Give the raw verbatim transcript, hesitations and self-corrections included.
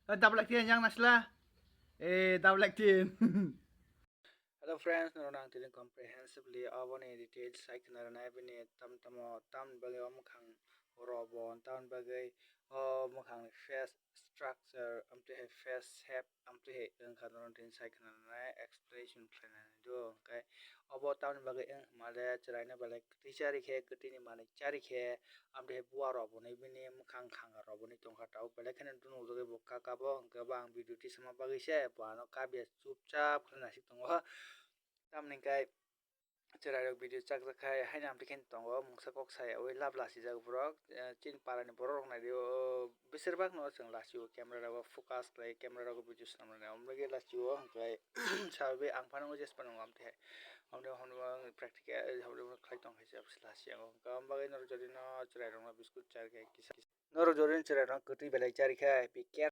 Double acting yang nasla. Eh, double acting. Hello friends, norok ang tini comprehensively aboni details sai khna rwnai bini tam tamo tamni bagwi o mwkhang robo tamni bagwi o mwkhang face structure amtwi hai face shape amtwi hai wngkha norok tini sai khna rwnai explanation khlainani do hwnkhe obo tamni bagwi wng hwnmale chwraino belai kwtwi chari khe kwtwini manwi chari khe amtwi hai buwa rok boni bini mwkhang khanga rok boni tongkha tabuk belai kheno nukjagwi bo kaka bo hwnkhe bo ang video tisama bagwi se bo ano kabya chupchap khe naisik tongo tamni hwnkhe chwrairok video chakjak khai haino amtwi khe tongo mungsa kok sayawi lab lasijak borok chini parani borok rok naidi o besir bak no chwng lasio camera rogo focus khlai camera rogo video swnam rwna omlogwi lasio hwnkhe sababi ang phano jespa nongo amtwi hai. Hamni hamni ang practical hamni khlai tong khaisa lasi ang hwnkhe am bagwi norok jodi no chwrai rok no biscuit char khe kisa norok jodi no chwrai rok kwtwi belai char khe